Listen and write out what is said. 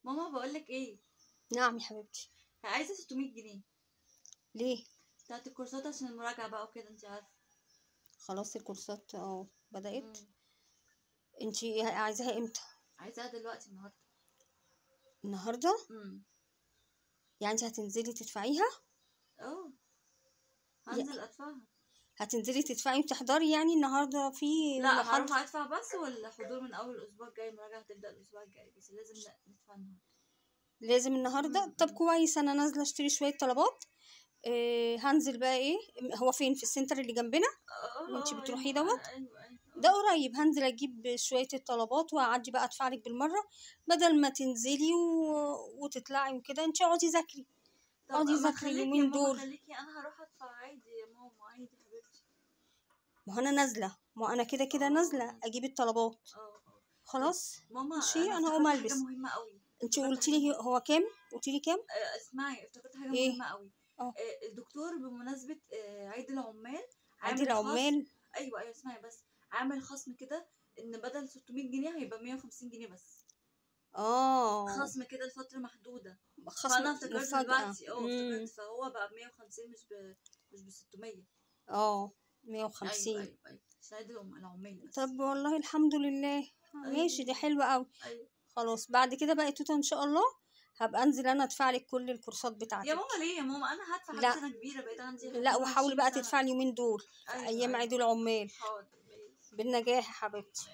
ماما بقولك ايه؟ نعم يا حبيبتي. عايزه 600 جنيه. ليه؟ بتاعت الكورسات عشان المراجعة بقى وكده، انت عارفه. خلاص الكورسات بدأت. انتي عايزاها امتى؟ عايزاها دلوقتي، النهارده. النهارده؟ يعني انت هتنزلي تدفعيها؟ اه هنزل ادفعها. هتنزلي تدفعي وتحضري يعني النهارده في؟ لا هروح ادفع بس، والحضور من اول الاسبوع الجاي، المراجعة هتبدا الاسبوع الجاي، بس لازم ندفع النهارده. لازم النهارده؟ طب كويس، انا نازله اشتري شوية طلبات. هنزل بقى. ايه هو فين؟ في السنتر اللي جنبنا اللي انت بتروحيه دوت؟ ايوه ده قريب. هنزل اجيب شوية الطلبات واعدي بقى ادفع لك بالمرة، بدل ما تنزلي وتطلعي وكده. انت اقعدي ذاكري، اقعدي ذاكري اليومين دول. خليكي، انا هروح ادفع عادي يا ماما، عادي حبيبتي. ما انا نازله، ما انا كده كده نازله اجيب الطلبات. خلاص ماما. ماشي، انا هقوم البس. حاجة مهمة قوي. انت قلتي لي هو كام؟ قلتي لي كام؟ اسمعي، افتكرت حاجة مهمة قوي. الدكتور بمناسبة عيد العمال، عيد العمال، ايوه اسمعي بس، عامل خصم كده ان بدل 600 جنيه هيبقى 150 جنيه بس. خصم كده لفترة محدودة. خصم. فانا افتكرت دلوقتي، افتكرت، فهو بقى ب 150 مش ب 600. 150. ايوه عشان عيد العمال بس. طب والله الحمد لله. أيوة. ماشي، دي حلوة قوي. أيوة. خلاص بعد كده بقى توته ان شاء الله هبقى انزل انا ادفع لك كل الكورسات بتاعتك. يا ماما ليه يا ماما؟ انا هدفع. لا انا كبيرة بقيت، عندي لا، وحاولي بقى تدفعي اليومين دول. أيوة. ايام عيد العمال. حاضر. بالنجاح يا حبيبتي.